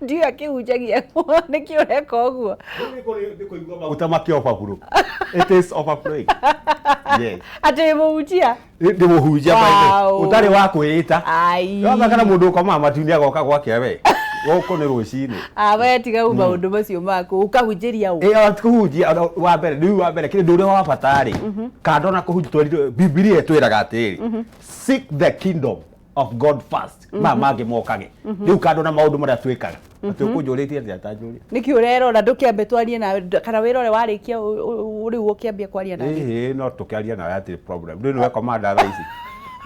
Ndiũĩ akĩhunjagia nĩkĩ ũreka ũguo. Nĩ kũigua maguta makĩ overflow. It is overflowing. Yes. Atĩ wĩ mũhunjia? Ndĩ mũhunjia by the way. Ũtarĩ wa kwĩĩta. Ai. Wamba kana mũndũ ũkomaga matu-inĩ agoka gwake we. Gũkũ nĩ rũcinĩ. Ah, we tiga uma maũndũ macio maku ũkahunjĩria ũ? Ĩ o ti kũhunjia ona wa mbere rĩu wa mbere kĩndũ ũrĩa wa bata rĩ kando na kũhunjia twerirwo Bibilia ĩtwĩraga atĩrĩrĩ, seek the kingdom of God first, maya mangĩ mokage. Rĩu kando na maũndũ marĩa twĩkaga atĩ ũkũnjũrĩtie atĩa atanjũria? Nĩkĩ ũrerora? Ndũkĩambe twarie nawe kana wĩrore warĩkia rĩu ũkĩambia kwaria nawe. Ĩhĩ, no tũkĩaria nawe hatirĩ problem. Rĩu nĩwe commander thaa ici,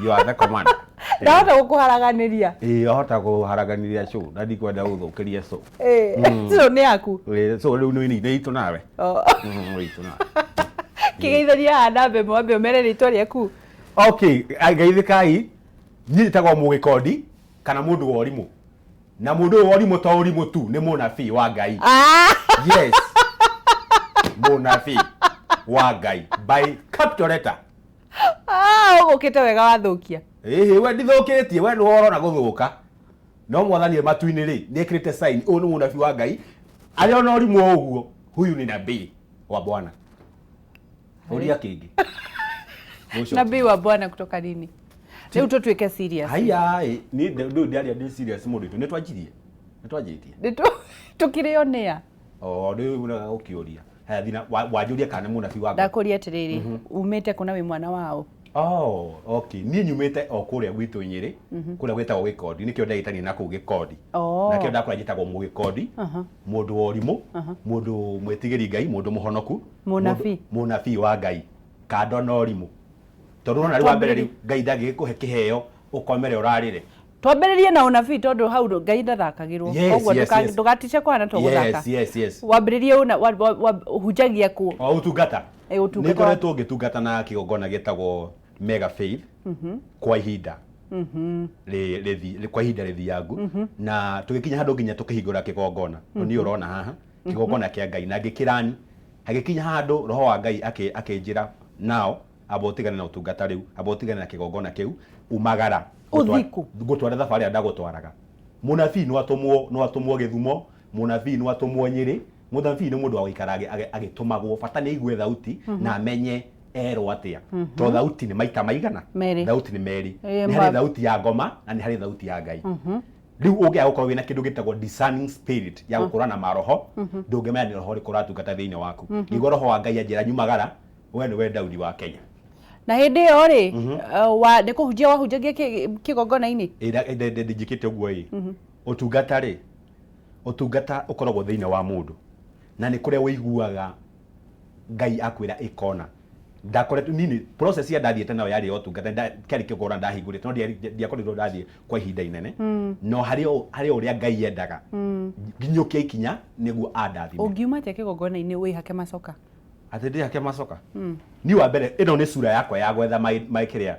you are the commander. Ndahota gũkũharaganĩria. Ĩĩ, ahota kũharaganĩria show na ndikwenda gũthũkĩria show. Ĩĩ, nĩ yaku. Ĩĩ, so rĩu nĩ itũ nawe. Oh. Nĩ itũ nawe. Kĩgeithania haha namba ĩmwe wambe ũmere rĩtwa rĩaku. Okay, geithĩkai. Niĩ njĩtagwo Mũgĩkondi kana mũndũ wa ũrimũ. Na mũndũ ũyũ wa ũrimũ to ũrimũ tu, nĩ mũnabii wa Ngai. Yes. Mũnabii wa Ngai by capital letter. Ah, ũgũkĩte wega wathũkia. Ĩhĩ, we ndithũkĩtie, we nĩwe ũrona gũthũka. No mwathani e matu-inĩ rĩ, nĩ ekĩrĩte sign, ũyũ nĩ mũnabii wa Ngai. Arĩ ona ũrimũ o ũguo, huyu ni nabii wa Bwana. Ũria kĩngĩ. Nabii wa Bwana kutoka nini? Rĩu tũtuĩke serious. Haiya, ĩ, niĩ ndũ ndĩaria ndĩ serious mũndũ witũ. Nĩ twanjirie? Nĩ twanjĩtie? Tũkĩrĩ on air. Oh, rĩu ũraga gũkĩũria. Haya, thina wanjũria kana nĩ mũnabii wa Ngai. Ndakũria atĩrĩrĩ, umĩte kũ na wĩ mwana waũ? Oh, okay. Niĩ nyumĩte o kũrĩa gwitũ Nyĩrĩ, kũrĩa gwĩtagwo Gĩkondi, nĩkĩo ndagĩtanire na kũu Gĩkondi. Na kĩo ndakũra njĩtagwo Mũgĩkondi, mũndũ wa ũrimũ, mũndũ mwĩtigĩri Ngai, mũndũ mũhonoku, Mũnabii. Mũnabii wa Ngai. Kando na ũrimũ. Tondũ ũrona rĩu wa mbere rĩu Ngai ndangĩgĩkũhe kĩheo ũkomere ũrarĩre. Twambĩrĩrie na ũnabii tondũ hau Ngai ndathakagĩrwo. Koguo ndũgatice kũhana to gũthaka. Yes. Wambĩrĩrie ũna ũhunjagia kũ? O ũtungata. Ĩ, ũtungata. Nĩ ngoretwo ngĩtungata na kĩgongona gĩtagwo Mega Faith kwa ihinda kwa ihinda rĩthiangu, na tũgĩkinya handũ nginya tũkĩhingũra kĩgongona. Niĩ ũrona haha kĩgongona kĩa Ngai na ngĩkĩrani, hagĩkinya handũ roho wa Ngai akĩnjĩra nao amba ũtigane na ũtungata rĩu, amba ũtigane na kĩgongona kĩu, umagara. Ũthiĩ kũ? Ngũtware thabarĩ ĩrĩa ndagũtwaraga. Mũnabii no atũmwo, no atũmwo Gĩthumo, mũnabii no atũmwo Nyĩrĩ, mũnabii nĩ mũndũ wa gũikara agĩtũmagwo, bata nĩ aigue thauti na amenye erwo atĩa. To thauti nĩ maita maigana? Merĩ. Thauti nĩ merĩ. Ĩĩ, Nĩ harĩ thauti ya ngoma na nĩ harĩ thauti ya Ngai. Rĩu ũngĩaga gũkorwo wĩna kĩndũ gĩtagwo discerning spirit ya gũkũrana maroho, ndũngĩmenya nĩ roho ũrĩkũ ũratungata thĩinĩ waku. Ngĩigua roho wa Ngai anjĩra nyumagara, we nĩwe Daudi wa Kenya. Na hĩndĩ ĩyo rĩ, nĩ kũhunjia wahunjagia kĩgongona-inĩ? Ĩ, njĩkĩte ũguo ĩ. Ũtungata rĩ, ũtungata ũkoragwo thĩinĩ wa mũndũ na nĩ kũrĩa ũiguaga Ngai akwĩra ĩkona. Ndakoretwo nini process ya ndathiĩte nayo yarĩ ya ũtungata, kĩarĩ kĩgongona ndahingũrĩte no ndiakoretwo ndathiĩ kwa ihinda inene, no harĩ o ũrĩa Ngai endaga nginyũkie ikinya nĩguo andathime. Ũngiuma atĩa kĩgongona-inĩ wĩhake macoka? Atĩ ndĩhake macoka? Niĩ wa mbere ĩno nĩ sura yakwa ya gwetha my kĩrĩa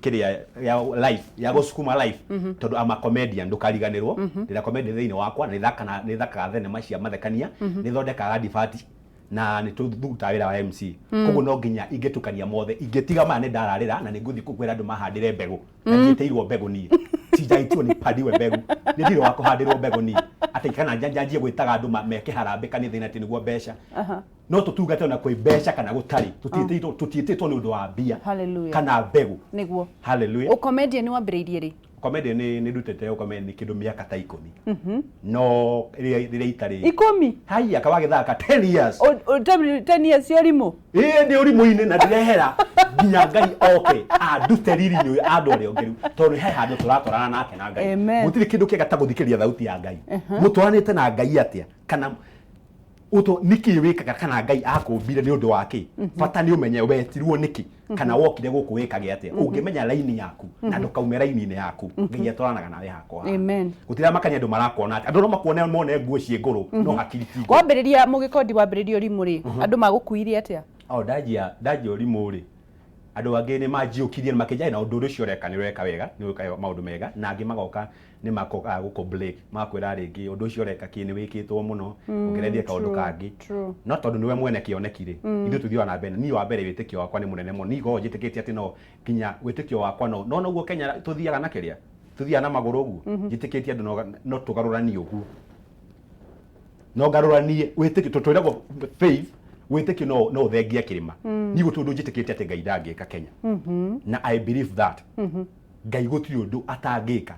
kĩrĩa ya life ya gũsukuma life, tondũ I'm a comedian, ndũkariganĩrwo ndĩna comedy thĩinĩ wakwa, na nĩthakaga thenema cia mathekania, nĩthondekaga advert na nĩ tũrutaga wĩra wa MC. Koguo no nginya ingĩtukania mothe, ingĩtiga maya nĩ ndararĩra na nĩ ngũthiĩ kwĩra andũ mahandĩre mbegũ na ndiĩtĩirwo mbegũ niĩ, sijaitiwo nipadiwe mbegu, nĩ ndirĩ wa kũhandĩrwo mbegũ niĩ atĩ kana njanjie gwĩtaga andũ meke harambĩ kanitha-inĩ atĩ nĩguo mbeca. No tũtungate ona kwĩ mbeca kana gũtarĩ, tũtiĩtĩtwo nĩ ũndũ wa mbia Hallelujah. kana mbegũ. Nĩguo. Hallelujah. Ũcomedian wambĩrĩirie rĩ? Comedian nĩ ndutĩte ũcomedian kĩndũ mĩaka ta 10, no rĩrĩa itarĩ 10? Haiya, kawagĩthaka 10 years. 10 years cia ũrimũ? Ĩĩ, ndĩ ũrimũ-inĩ na ndĩrehera nginya Ngai oke andute riri-inĩ ũyũ andware ũngĩ rĩu, tondũ he handũ tũratwarana nake na Ngai. Amen. Gũtirĩ kĩndũ kĩega ta gũthikĩrĩria thauti ya Ngai. Mũtwaranĩte na Ngai atĩa? Kana ũto nĩkĩ wĩkaga, kana Ngai akũmbire nĩ ũndũ wa kĩ? Bata nĩ ũmenye wetirwo nĩkĩ kana wokire gũkũ wĩkage atĩa. Ũngĩmenya raini yaku na ndũkaume raini-inĩ yaku, Ngai atwaranaga nawe hakwa. Amen. Gũtiramakania andũ marakuona atĩa. Andũ no makuone mone nguo ciĩ ngũrũ no hakiri ti ngũrũ. Wambĩrĩria mũgĩkondi, wambĩrĩria ũrimũ rĩ, andũ magũkuire atĩa? O ndanjia ũrimũ rĩ, andũ angĩ nĩ manjiũkirie na makĩnjia na ũndũ ũcio ũreka nĩ ũreka wega, nĩ ũreka maũndũ mega, na angĩ magoka nĩ makokaga gũkũ break magakwĩra rĩngĩ ũndũ ũcio ũreka kĩ nĩ wĩkĩtwo mũno, ũngĩrethie kaũndũ kangĩ. No tondũ nĩwe mwene kĩoneki rĩ, ithuĩ tũthiaga na mbere. Niĩ wa mbere wĩtĩkio wakwa nĩ mũnene mũno, niĩ ngoragwo njĩtĩkĩtie atĩ no nginya wĩtĩkio wakwa no no noguo Kenya tũthiaga na kĩrĩa tũthiaga na magũrũ ũguo, njĩtĩkĩtie andũ no tũgarũranie ũguo. No ngarũranie wĩtĩkio, tondũ twĩragwo faith, wĩtĩkio no ũthengie kĩrĩma. Niĩ gũtirĩ ũndũ njĩtĩkĩtie atĩ Ngai ndangĩka Kenya, na I believe that Ngai gũtirĩ ũndũ atangĩka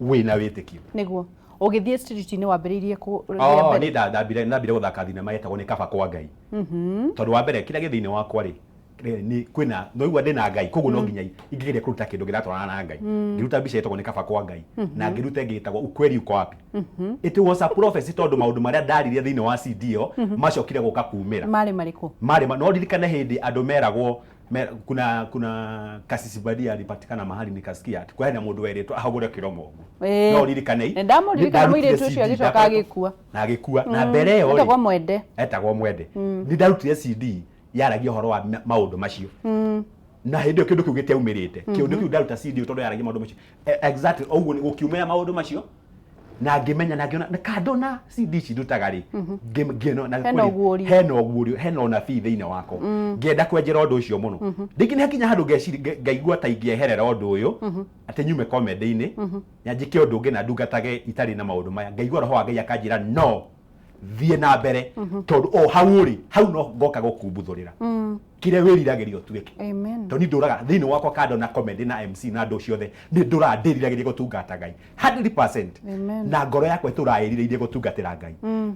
wĩna wĩtĩkio. Nĩguo ũgĩthiĩ street-inĩ wambĩrĩirie kũ Oh, nĩ ndambire gũthaka thinema yetagwo Nĩ Kaba Kwa Ngai, tondũ wa mbere kĩrĩa gĩ thĩinĩ wakwa rĩ, nĩ kwĩna noigua ndĩ na Ngai, koguo no nginya ingĩgeria kũruta kĩndũ kĩratwarana na Ngai. Ngĩruta mbica ĩtagwo Nĩ Kaba Kwa Ngai, na ngĩruta ĩngĩ ĩtagwo Ukweli Uko Wapi. It was a prophecy, tondũ maũndũ marĩa ndaririe thĩinĩ wa CD ĩyo macokire gũka kumĩra. Marĩ marĩkũ? Marĩ no ndirikane hĩndĩ andũ meragwo kuna kasisi badia alipatikana mahali, nikasikia ati kwena mũndũ werĩtwo ahagũre kĩromo ũguo. No ririkane. Nĩ ndamũririkana mũirĩtu ũcio, agĩcoka agĩkua. Na agĩkua, na mbere ĩyo Etagwo Mwende. Etagwo Mwende. Nĩ ndarutire CD yaragia ũhoro wa maũndũ macio, na hĩndĩ ĩyo kĩndũ kĩu gĩtiaumĩrĩte. Kĩndũ kĩu ndaruta CD ĩyo, tondũ yaragia maũndũ macio exactly ũguo gũkiumĩra maũndũ macio, na ngĩmenya na ngĩona na kando na CD ici ndutaga rĩ, ngĩona na Hena ũguũrio. Hena ũguũrio, hena ũnabii thĩinĩ wakwa. Ngĩenda kwenjera ũndũ ũcio mũno. Rĩngĩ nĩ hakinya handũ ngeciria, ngaigua ta ingĩeherera ũndũ ũyũ, atĩ nyume comedy-inĩ na njĩke ũndũ ũngĩ na ndungatage itarĩ na maũndũ maya. Ngaigua roho wa Ngai akanjĩra, no thiĩ na mbere, tondũ o hau ũrĩ hau no ngoka gũkumbuthũrĩra kĩrĩa wĩriragĩria ũtuĩke. Amen. Tondũ niĩ ndũraga thĩinĩ wakwa kando na comedy na MC na andũ ciothe, nĩ ndũraga ndĩriragĩria gũtungata Ngai 100%. Amen. Na ngoro yakwa ĩtũraga ĩrirĩirie gũtungatĩra Ngai,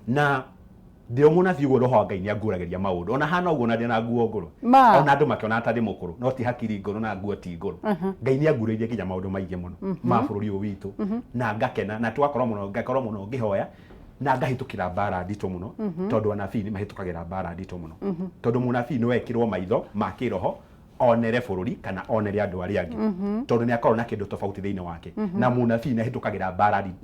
na ndĩ o mũnabii ũguo, roho wa Ngai nĩ anguũragĩria maũndũ ona hana ũguo, na ndĩ na nguo ngũrũ. Ma. Ona andũ makĩona ta ndĩ mũkũrũ, no ti hakiri ngũrũ na nguo ti ngũrũ. Ngai nĩ anguũrĩirie nginya maũndũ maingĩ mũno ma bũrũri ũyũ witũ, na ngakena na twakorwo mũno, ngakorwo mũno ngĩhoya na ngahĩtũkĩra mbara nditũ mũno, tondũ anabii nĩ mahĩtũkagĩra mbara nditũ mũno, tondũ mũnabii nĩ wekĩrwo maitho ma kĩroho onere bũrũri kana onere andũ arĩa angĩ, tondũ nĩ akorwo na kĩndũ tofauti thĩinĩ wake. Na mũnabii nĩ ahĩtũkagĩra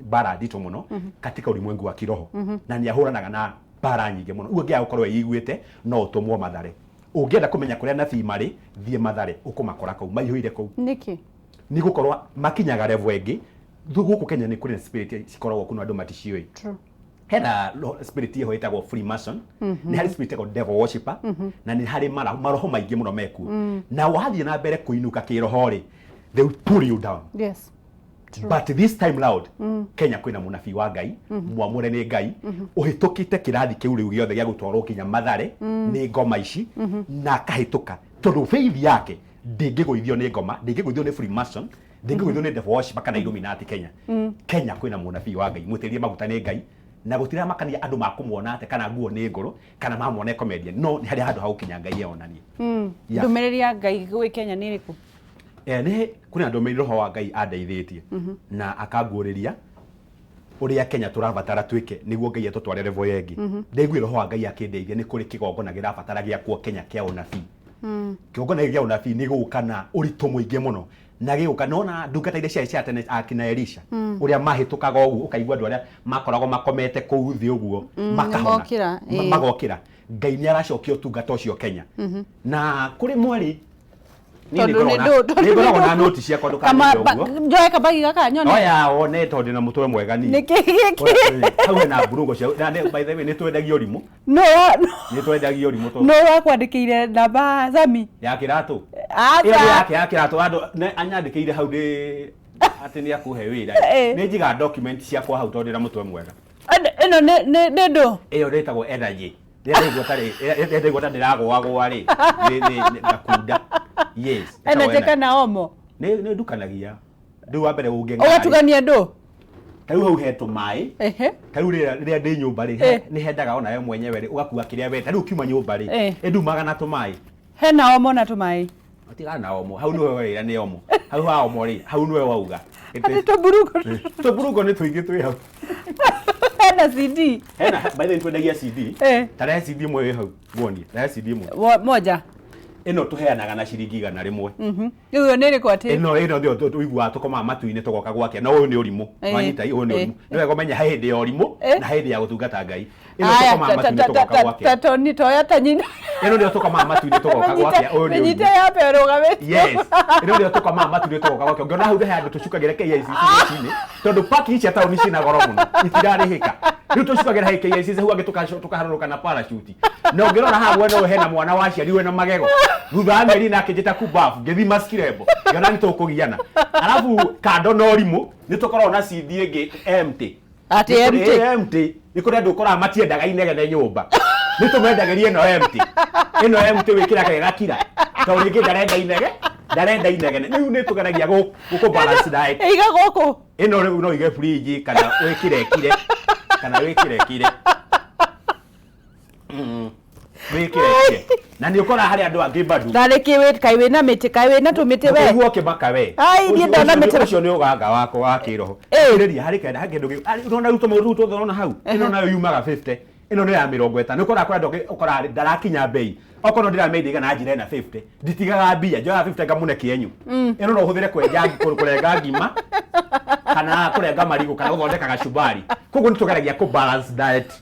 mbara nditũ mũno katika ulimwengu wa kiroho, na nĩ ahũranaga na mbara nyingĩ mũno. Ũguo ũngĩaga gũkorwo wĩiguĩte, no ũtũmwo Mathare. Ũngĩenda kũmenya kũrĩa anabii marĩ, thiĩ Mathare, ũkũmakora kũu maihũire kũu. Nĩkĩ? Nĩ gũkorwo makinyaga level ĩngĩ. Gũkũ Kenya nĩ kũrĩ na spirit cikoragwo kuno andũ maticiũĩ. Hena spirit ĩho ĩtagwo Freemason, nĩ harĩ spirit ĩtagwo devil worshipper, na nĩ harĩ maroho maingĩ mũno mekuo. Na wathiĩ na mbere kũinũka kĩroho rĩ, they will pull you down. But this time round, Kenya kwĩna mũnabii wa Ngai mwamũre nĩ Ngai, ũhĩtũkĩte kĩrathi kĩu rĩu gĩothe gĩa gũtwarwo nginya Mathare nĩ ngoma ici, na akahĩtũka, tondũ faith yake ndĩngĩgũithio nĩ ngoma, ndĩngĩgũithio nĩ Freemason, ndĩngĩgũithio nĩ devil worshipper kana Illuminati. Kenya kwĩna mũnabii wa Ngai mwĩtĩrie maguta nĩ Ngai, na gũtiramakania andũ makũmuona atĩ kana nguo nĩ ngũrũ kana mamwone comedian, no nĩ harĩ handũ ha gũkinya Ngai eyonanie. Yeah. Ndũmĩrĩri ya Ngai gwĩ Kenya nĩ ĩrĩkũ? Nĩ kũrĩ na ndũmĩrĩri roho wa Ngai andeithĩtie na akanguũrĩria ũrĩa Kenya tũrabatara twĩke nĩguo Ngai atũtware level ĩyo ĩngĩ. Ndaiguire roho wa Ngai akĩndeithia, nĩ kũrĩ kĩgongona gĩrabatara gĩakwo Kenya kĩa ũnabii. Kĩgongona gĩkĩ kĩa ũnabii nĩ gũka na ũritũ mũingĩ mũno, na gĩgũka nona ndungata iria ciarĩ cia tene, akina Elisha, ũrĩa mahĩtũkaga ũguo, ũkaigua andũ arĩa makoragwo makomete kũu thĩ ũguo makahona. Nĩmokĩra, Magokĩra. Ngai nĩ aracokia ũtungata ũcio Kenya, na kũrĩ mweri niĩ Tondũ tondũ nĩ ngoragwo nĩ na noti ciakwa, ndũkanende ũguo. Njoe kabagi gaka nyone. Oya wone, tondũ ndĩna mũtwe mwega niĩ. Nĩkĩ gĩkĩ? Hau hena mburungo cia na by the way, nĩ twendagia ũrimũ. No. Nĩ twendagia ũrimũ tondũ no wakwandĩkĩire namba Sami? Ya kĩratũ. Ĩyo nĩ Aca. yake ya kĩratũ, andũ anyandĩkĩire hau ndĩ atĩ nĩ akũhe wĩra. Nĩ njigaga document ciakwa hau tondũ ndĩna mũtwe mwega. Ĩno nĩ ndũ. Ĩyo rĩtagwo energy. Rĩrĩa ndaigua tarĩ rĩrĩa ndaigua ta ndĩragũagũa rĩ, nĩ ngakunda. Yes, ĩtagwo Energy energy. kana omo? Nĩ ndukanagia rĩu wa mbere ũngĩng'ara rĩ, Ũgatukania ndũ? Ta rĩu hau he tũmaĩ. Ta rĩu rĩrĩa ndĩ nyũmba rĩ, nĩ hendaga ona we mwenyewe rĩ, ũgakua kĩrĩa we ta rĩu ũkiuma nyũmba rĩ, ĩndumaga na tũmaĩ. Hena omo na tũmaĩ. Tigana na omo hau, nĩwe wĩra nĩ omo hau ha omo rĩ, hau nĩwe wauga. Atĩ tũmburugo. Tũmburugo nĩ tũingĩ twĩ hau. Hena CD. Hena, by the way, twendagia CD. Ta rehe CD ĩmwe wĩ hau nguonie, rehe CD ĩmwe. Moja. Ĩno tũheanaga na ciringi 100. Rĩu ĩyo nĩ ĩrĩkũ atĩ? Ĩno nĩyo tũiguaga tũkomaga matu-inĩ tũgoka gwake, no ũyũ nĩ ũrimũ. Wanyita, ũyũ nĩ ũrimũ. Nĩ wega ũmenye he hĩndĩ ya ũrimũ na hĩndĩ ya gũtungata Ngai. Ĩno Aya, tũkomaga matu-inĩ tũgoka gwake. Ta toni toya ta nyina. Ĩno nĩyo tũkomaga matu-inĩ tũgoka gwake, ũyũ nĩ Mĩnyite ũrimũ. yape ĩrũgamĩte. Yes, ĩno nĩyo tũkomaga matu-inĩ tũgoka gwake. Ũngĩona hau he handũ tũcukagĩra KICC rũcinĩ, tondũ parking cia taũni ciĩna goro mũno, itirarĩhĩka. Rĩu tũcukagĩra he KICC hau angĩ tũkaharũrũka na parachute. Na ũngĩrora haha mwena ũyũ hena mwana waciarirwe na magego thutha wa mĩeri ĩna, akĩnjĩta kubafu, ngĩthi maskirembo, ngĩona nĩ tũkũgiana. Arabu kando na ũrimũ nĩ tũkoragwo na CD ĩngĩ empty. Atĩ empty? Empty. Nĩ kũrĩ andũ ũkoraga matiendaga inegene nyũmba, nĩ tũmendagĩria ĩno empty. Ĩno empty wĩkĩraga ĩgakira, tondũ rĩngĩ ndarenda inege, ndarenda inegene. Rĩu nĩ tũgeragia gũkũ balance diet. Ĩiga gũkũ. Ĩno rĩu no ige fridge kana wĩkĩre kire, kana wĩkĩre kire. Wĩkĩre kire. Na nĩ ũkoraga harĩ andũ angĩ bado. Na nĩkĩ wĩ kaĩ wĩna mĩtĩ, kaĩ wĩna tũmĩtĩ we? Ũkaigua ũkĩmaka we. Ai, niĩ ndona mĩtĩ. Ũcio nĩ ũganga wakwa wa kĩroho. Thikĩrĩria, harĩ kenda, harĩ kĩndũ ũrona rĩu tũmaũndũ tũu tuothe ũrona hau? Ĩno nayo yumaga 50. Ĩno nĩ ya 50. Ũkoraga kwĩ andũ angĩ ũkoraga ndarakinya mbei. Okorwo ndĩramĩendia igana njĩra ĩna 50. Nditigaga mbia, njoyaga 50 ngamũne kĩenyũ. Ĩno no ũhũthĩre kwenja, kũrenga ngima, kana kũrenga marigũ, kana gũthondeka gacumbari. Koguo nĩ tũgeragia kũ balance diet.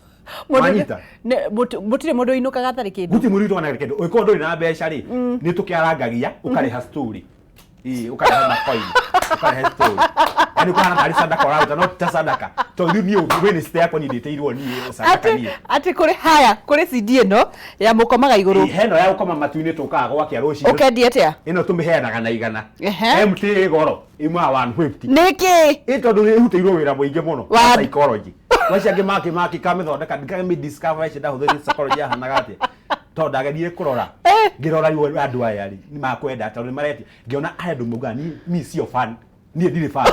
Wanyita? Gũtirĩ mũndũ ũinũkaga atarĩ kĩndũ. Gũtirĩ mũndũ ũinũkaga atarĩ kĩndũ. Ũngĩkorwo ndũrĩ na mbeca rĩ, nĩ tũkĩarangagia, ũkarĩha story. Ĩĩ, ũkarehe makoini, ũkarehe story. Yaani ũkahana tarĩ sadaka ũraruta, no ti ta sadaka. Tondũ rĩu niĩ Wednesday yakwa niĩ ndĩtĩirwo niĩ sadaka Atĩ niĩ. atĩ kũrĩ haya, kũrĩ CD ĩno ya mũkomaga igũrũ. Ĩĩ, heno ya gũkoma matu-inĩ tũkaga gwakĩa rũcinĩ. Ũkendia atĩa? Ĩno tũmĩheanaga na 100. Ehe. MT ĩ goro, iumaga 150. Nĩkĩ? Ĩ tondũ nĩ ĩrutĩirwo wĩra mũingĩ mũno Wa- wa psychology. Wacio angĩ maki maki kamĩthondeka ndikamĩ discover ici ndahũthĩrire psychology yahanaga atĩa. Tondũ ndageririe kũrora. Ngĩrora rĩu andũ aya rĩ, nĩ makwenda tondũ nĩ maretia. Ngĩona aya andũ maugaga niĩ niĩ sio fan. Niĩ ndirĩ fan.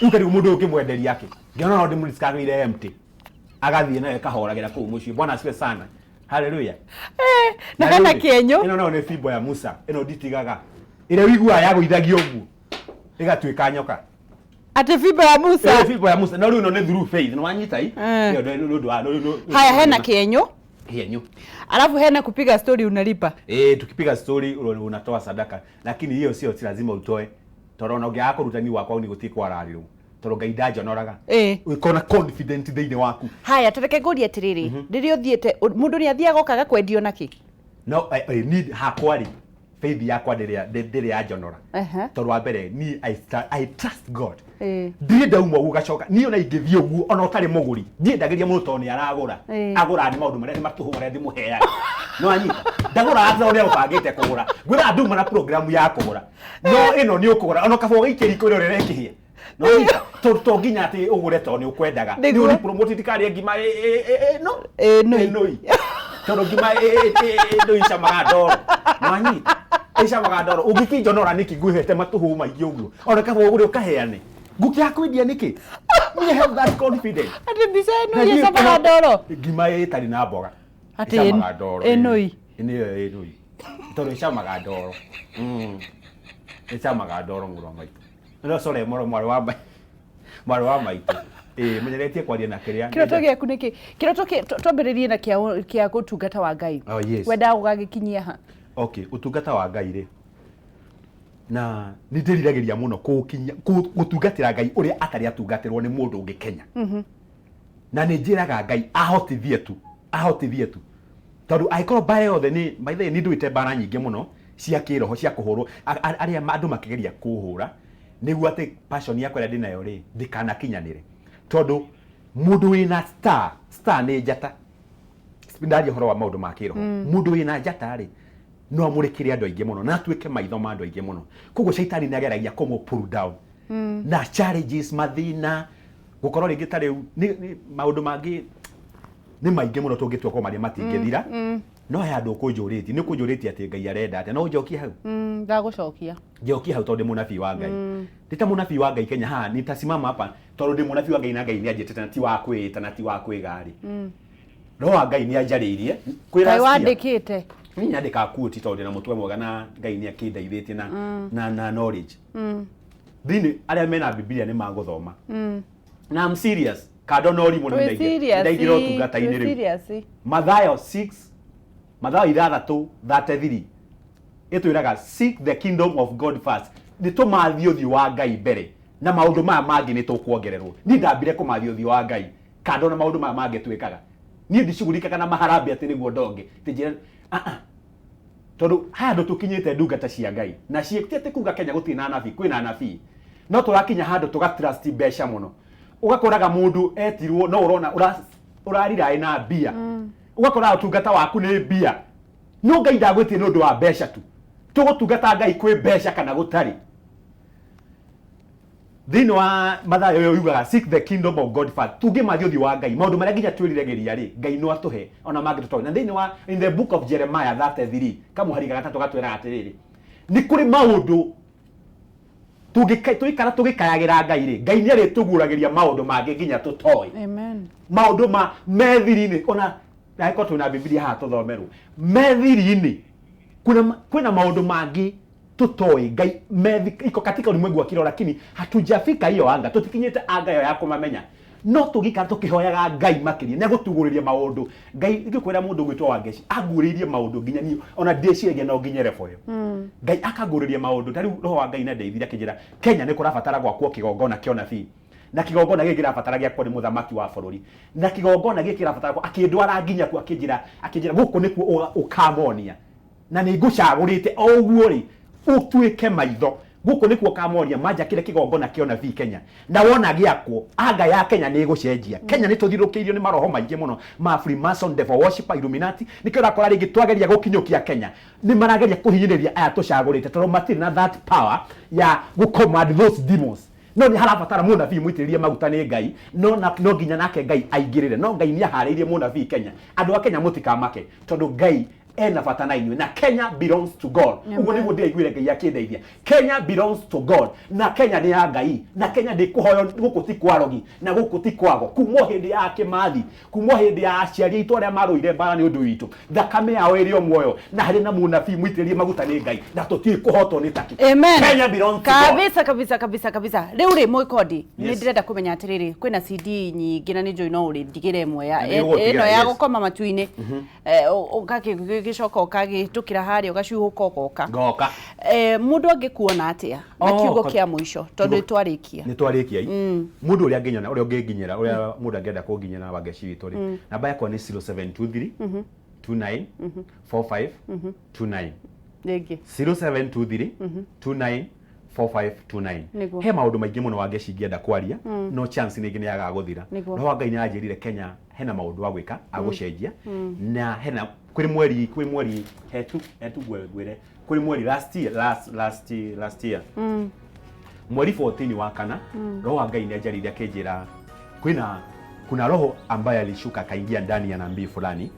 Rĩu karĩu mũndũ ũyũ ũngĩmwenderia akĩ. Ngĩona no ndĩmũdiscoverire empty. Agathiĩ nayo ĩkahoragĩra kũu mũciĩ. Bwana asifiwe sana. Hallelujah. Na hena rĩu rĩ, kĩenyũ. Ĩno nayo nĩ fimbo ya Musa. Ĩno nditigaga. Ĩrĩa ũiguaga yagũithagio ũguo. Ĩgatuĩka nyoka. Atĩ fimbo ya Musa. Ĩyo fimbo ya Musa. No rĩu ĩno nĩ through faith. Nĩ wanyita i? Eh. Ĩyo nĩ ũndũ wa Haya, hena kĩenyũ. Kĩenyũ. Alafu hena kupiga story unalipa. Eh, tukipiga story unatoa sadaka. Lakini hiyo sio si lazima utoe. Tondũ ona ũngĩaga kũruta niĩ gwakwa nĩ gũtirĩ kwararĩrwo. Tondũ Ngai ndanjonoraga. Ũkorwo na confident thĩinĩ waku. Haya, ta reke ngũrie atĩrĩrĩ, rĩrĩa ũthiĩte, mũndũ nĩ athiaga okaga kwendio nakĩ? No I need hakwa rĩ, faith yakwa ndĩrĩ yanjonora. Tondũ wa mbere niĩ I trust God. Ndirĩ ndauma ũguo gacoka niĩ ona ingĩthiĩ ũguo ona ũtarĩ mũgũri ndiendagĩria mũndũ tondũ nĩ aragũra. Agũraga nĩ maũndũ marĩa nĩ matũhũ marĩa ndĩmũheaga. No anyita ndagũraga tondũ nĩ agũbangĩte kũgũra. Ngwĩraga nduma na program ya kũgũra, no ĩno nĩ ũkũgũra ona kaba ũgaikia riko ĩrĩa ũrĩa ĩkĩhĩa. No anyita tondũ to nginya atĩ ũgũre tondũ nĩ ũkwendaga. Nĩ Nĩguo. ũri promote ndikarĩe ngima ĩno Ĩnũi. ĩnũi. Tondũ ngima ĩnũi icamaga ndoro. No anyita icamaga ndoro. Ũngĩkĩnjonora nĩkĩ ngwĩhete matũhũ maingĩ ũguo? Ona kaba ũgũre ũkaheane. Ngũkĩaga kwendia nĩkĩ? Me have that confidence. Atĩ mbica ĩno Na niĩ icamaga ndoro. Ngima ĩtarĩ na mboga. Atĩ Icamaga ndoro. ĩnũi. Nĩyo ĩnũi. Tondũ icamaga ndoro. Icamaga ndoro mũrũ wa maitũ. No sorry, mũrũ mwarĩ wa maitũ. Mwarĩ wa maitũ. Ĩĩ, menyeretie kwaria na kĩrĩa. Kĩroto gĩaku nĩkĩ? Kĩroto twambĩrĩrie na kĩa ũtungata wa Ngai. Oh, yes. Wendaga gũgagĩkinyia ha? Okay, ũtungata wa Ngai rĩ, na nĩ ndĩriragĩria mũno kũũkinyia, gũtungatĩra Ngai ũrĩa atarĩ atungatĩrwo nĩ mũndũ ũngĩ Kenya. Na nĩ njĩraga Ngai ahotithie tu, ahotithie tu. Tondũ angĩkorwo mbara yothe nĩ, by the way, nĩ nduĩte mbara nyingĩ mũno cia kĩroho cia kũhũrwo, arĩa andũ makĩgeria kũhũra nĩguo atĩ passion yakwa ĩrĩa ndĩnayo rĩ ndĩkanakinyanĩre. Tondũ mũndũ wĩna star, star nĩ njata. Ndaria ũhoro wa maũndũ ma kĩroho. Mũndũ wĩna njata rĩ no amũrĩkĩre andũ aingĩ mũno na atuĩke maitho ma andũ aingĩ mũno. Koguo caitani nĩ ageragia kũmũ pull down. Na challenges, mathĩna, gũkorwo rĩngĩ ta rĩu nĩ maũndũ mangĩ nĩ maingĩ mũno tũngĩtua kũmaria matingĩthira. No he handũ ũkũnjũrĩtie, nĩ ũkũnjũrĩtie atĩ Ngai arenda atĩa, no ũnjokie hau? Ndagũcokia. Njokie hau tondũ ndĩ mũnabii wa Ngai. Ndĩ ta mũnabii wa Ngai Kenya haha, nitasimama hapa tondũ ndĩ mũnabii wa Ngai na Ngai nĩ anjĩtĩte na ti wa kwĩĩta na ti wa kwĩga rĩ. Roho wa Ngai nĩ anjarĩirie. Kwĩ Ngai last year. wandĩkĩte. Niĩ nyandĩkaga quote tondũ ndĩna mũtwe mwega na Ngai nĩ akĩndeithĩtie na knowledge. Thĩinĩ arĩa mena Bibilia nĩ magũthoma. Na I'm serious. Kando na ũrimũ nĩ Twĩ serious. ndaingĩra ũtungata-inĩ Twĩ rĩu. serious. Mathayo 6, Mathayo ithathatũ, 33. Ĩtwĩraga seek the kingdom of God first. Nĩ tũmathiĩ ũthiũ wa Ngai mbere na maũndũ maya mangĩ nĩ tũkuongererwo. Niĩ ndambire kũmathia ũthiũ wa Ngai kando na maũndũ maya mangĩ twĩkaga. Niĩ ndicugurikaga na maharambĩ atĩ nĩguo ndonge. Atĩ njĩra, ah, ah. Tondũ handũ tũkinyĩte ndungata cia Ngai na ciĩ ti atĩ kuga Kenya gũtirĩ na anabii, kwĩna anabii. No tũrakinya handũ tũga trust mbeca mũno. Ũgakoraga mũndũ etirwo no ũrona ũrariraĩ na mbia. Ũgakoraga ũtungata waku nĩ mbia. No Ngai ndagwĩtire nĩ ũndũ wa mbeca tu. Tũgũtungata Ngai kwĩ mbeca kana gũtarĩ. Thĩinĩ wa Mathayo ĩyo yugaga, "Seek the kingdom of God first." Tũngĩmathia ũthiũ wa Ngai, maũndũ marĩa nginya twĩriragĩria rĩ, Ngai no atũhe ona mangĩ tũtoĩ. Na thĩinĩ wa, in the book of Jeremiah 33, kamũhari ga gatatũ gatwĩraga atĩrĩrĩ, nĩ kũrĩ maũndũ tũngĩikara tũgĩkayagĩra Ngai rĩ, Ngai nĩ arĩtũguũragĩria maũndũ mangĩ nginya tũtoĩ. Amen. Maũndũ ma me thiri-inĩ, ona angĩkorwo twĩna Bibilia haha tũthomerwo, me thiri-inĩ kwĩna maũndũ mangĩ tũtoĩ Ngai methi iko katika ulimwengu wa kiroho, lakini hatujafika hiyo anga, tũtikinyĩte anga ĩyo ya kũmamenya. No tũgĩikara tũkĩhoyaga Ngai makĩria, nĩ agũtugũrĩria maũndũ. Ngai, ingĩkwĩra mũndũ ũgwĩtwo Wangeci anguũrĩirie maũndũ nginya niĩ ona ndieciragia no nginye level ĩyo. Ngai akangũrĩria maũndũ ta rĩu roho wa Ngai nĩ andeithirie akĩnjĩra Kenya nĩ kũrabatara gwakwo kĩgongona kĩa ũnabii, na kĩgongona gĩkĩ kĩrabatara gĩakwo nĩ mũthamaki wa bũrũri, na kĩgongona gĩkĩ kĩrabatara akĩndwara nginya kuo, akĩnjĩra gũkũ nĩkuo ũkamonia, na nĩ ngũcagũrĩte o ũguo rĩ ũtuĩke maitho, gũkũ nĩkuo ũkamonia manjakĩre kĩgongona kĩa ũnabii Kenya, na wona gĩakwo anga ya Kenya nĩ ĩgũcenjia. Kenya nĩ tũthiũrũrũkĩirio nĩ maroho maingĩ mũno ma Freemason, devil worshipper, Illuminati. Nĩkĩo ũrakora rĩngĩ twageria gũkinyũkia Kenya nĩ marageria kũhinyĩrĩria aya tũcagũrĩte, tondũ matirĩ na that power ya gũ command those demons. No nĩ harabatara mũnabii mũitĩrĩrie maguta nĩ Ngai, no nginya nake Ngai aingĩrĩre. No Ngai nĩ aharĩirie mũnabii Kenya. Andũ a Kenya, mũtikamake, tondũ Ngai ena bata na inyuĩ, na Kenya belongs to God. Ũguo nĩguo ndĩraiguire Ngai akĩndeithia. Kenya belongs to God, na Kenya nĩ ya Ngai, na Kenya ndĩkũhoywo. Gũkũ ti kwarogi na gũkũ ti kwago. Kuma o hĩndĩ ya Kĩmathi, kuma o hĩndĩ ya aciari aitũ arĩa marũire mbara nĩ ũndũ witũ, thakame yao ĩrĩ o muoyo, na harĩ na mũnabii mũitĩrĩrie maguta nĩ Ngai, na tũtirĩ kũhotwo nĩ taki. Amen. Kenya belongs to God. Kabisa, kabisa, kabisa, kabisa. Rĩu rĩ, Mũĩkondi, nĩ ndĩrenda kũmenya atĩrĩrĩ, kwĩna CD nyingĩ na nĩ njũĩ no ũrĩndigĩra ĩmwe ya Na nĩ ũgũtigĩra, ĩno ya gũkoma matu-inĩ. Ũgagĩcoka ũkagĩtũkĩra harĩa, ũgacuhũka, ũgoka. Ngoka. Mũndũ angĩkuona atĩa na kiugo kĩa mũico, tondũ nĩ twarĩkia? Nĩ twarĩkia. Mũndũ ũrĩa angĩnyona, ũrĩa ũngĩnginyĩra, ũrĩa mũndũ angĩenda kũnginyĩra, Wangeci witũ rĩ, namba yakwa nĩ 0723 29 45 29. Rĩngĩ. 0723 29 4529. He maũndũ maingĩ mũno, Wangeci, ingĩenda kwaria, no chance nĩngĩ nĩ yagaga gũthira. Roho wa Ngai nĩ aranjĩrire Kenya hena maũndũ a gwĩka agũcenjia, na hena kwĩ mweri hetu ngwĩre kwĩ mweri last year, last last last year, mweri 14 wa kana, roho wa Ngai nĩ anjarĩirie akĩnjĩra kuna roho ambaye alishuka akaingia ndani ya nabii fulani,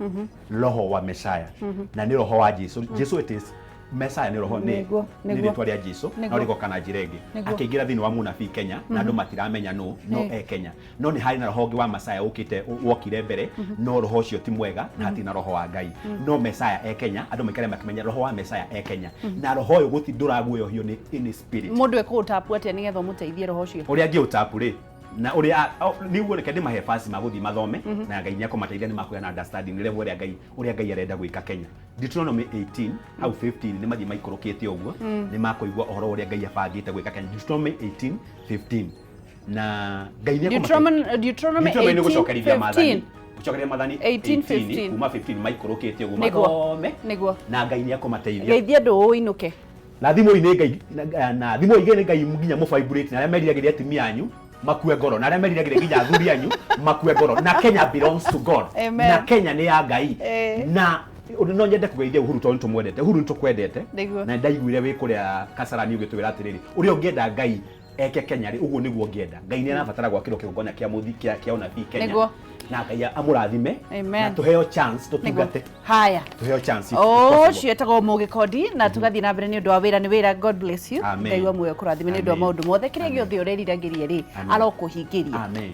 roho wa Mesaya, na nĩ roho wa Jesu. Jesu, it is Mesaya, nĩ roho, nĩ nĩ rĩtwa rĩa Jesu, no rĩgoka na njĩra ĩngĩ. Akĩingĩra thĩinĩ wa mũnabii Kenya, na andũ matiramenya nũ no e Kenya. No nĩ harĩ na roho ũngĩ wa Mesaya ũkĩte, wokire mbere, no roho ũcio ti mwega na hatirĩ na roho wa Ngai. No Mesaya e Kenya, andũ maikare makĩmenya roho wa Mesaya e Kenya, na roho ũyũ gũti ndũraguoyohio nĩ any spirit. Mũndũ ekũũtapu atĩa nĩgetha ũmũteithie roho ũcio? Ũrĩa angĩũtapu rĩ, na ũrĩa nĩguo reke ndĩmahe basi magũthiĩ mathome, na Ngai nĩ akũmateithia, nĩ makũgĩa na understanding level ũrĩa Ngai arenda gwĩka Kenya. Deuteronomy 18 hau 15, nĩ mathiĩ maikũrũkĩte ũguo, nĩ makũigua ũhoro ũrĩa Ngai abangĩte gwĩka Kenya. Deuteronomy 18 15, na Ngai nĩ Deuteronomy Deuteronomy Deuteronomy nĩ 18 gũcokerithia 15. Maathani, gũcokeria Maathani. 18, 15. Kuma 15 maikũrũkĩte ũguo, mathome, na Ngai nĩ akũmateithia. Geithia andũ ũinũke. Na thimũ-inĩ Ngai na thimũ igĩ Ngai nginya mũvibrate, na arĩa meriragĩria atumia anyu makue ngoro, na arĩa meriragĩria nginya athuri anyu makue ngoro. Na Kenya belongs to God. Amen. Na Kenya nĩ ya Ngai. Na ũndũ no nyende kũgeithia Uhuru, tondũ nĩtũmwendete. Uhuru, nĩtũkwendete. Na ndaiguire wĩ kũrĩa Kasarani ũgĩtwĩra atĩrĩrĩ, ũrĩa ũngĩenda Ngai eke Kenya rĩ, ũguo nĩguo ũngĩenda. Ngai nĩ arabatara gwakĩrwo kĩgongona kĩa mũthi kĩa ũnabii Kenya. Na Ngai amũrathime. Amen. Na tũheo chance tũtungate. Haya. Tũheo chance if possible. Ũcio etagwo Mũgĩkondi, na tũgathiĩ na mbere nĩ ũndũ wa wĩra nĩ wĩra. God bless you. Amen. Ngai wa muoyo kũrathime nĩ ũndũ wa Amen. maũndũ mothe. Kĩrĩa gĩothe ũreriragĩria rĩ, Amen. arokũhingĩria. Amen.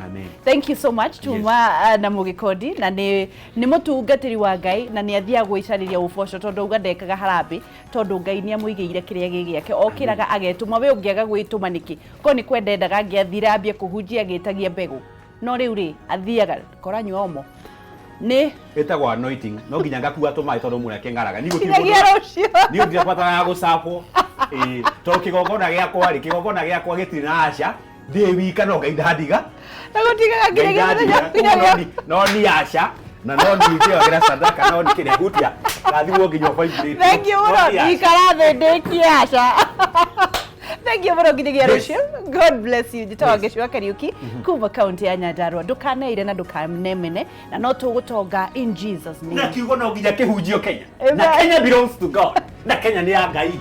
Amen. Thank you so much. Tuma na Mũgĩkondi, na nĩ mũtungatĩri wa Ngai, na nĩ athiaga gwĩcarĩria ũboco, tondũ auga ndekaga harambĩ, tondũ Ngai nĩ amũigĩire kĩrĩa gĩ gĩake. Okĩraga agetũma. We ũngĩaga gwĩtũma nĩkĩ? Ko nĩ kwenda endaga, angĩathire ambie kũhunjia agĩtagia mbegũ, no rĩu rĩ, athiaga koranyua omo nĩ Ĩtagwo anointing. No nginya ngakua tũmaĩ tondũ mũreke ng'araga. Niĩ gũtirĩ Kinyagia rũciũ. Niĩ ndirabataraga gũcabwo. Ĩĩ, tondũ kĩgongona gĩakwa rĩ, kĩgongona gĩakwa gĩtirĩ na aca, ndĩ wika, no Ngai ndandiga. Na gũtigaga Ngai nginya ndandiga. nginya No ni aca na no ni ngĩoyagĩra sadaka, no ni kĩrĩa hutia rathimwo nginya ũvibrate. Thank you No mũno. ni aca. Ikara thĩ ndĩkie aca. Thank you mũno, nginyagia rũciũ. God bless you. Njĩtagwo Ngĩcua Kariũki kuma kaunti ya Nyandarua. Ndũkaneire na ndũkanemene, na no tũgũtonga in Jesus' Na name. kiugo no nginya kĩhunjio Kenya. Na Amen. Kenya belongs to God, na Kenya nĩ ya Ngai.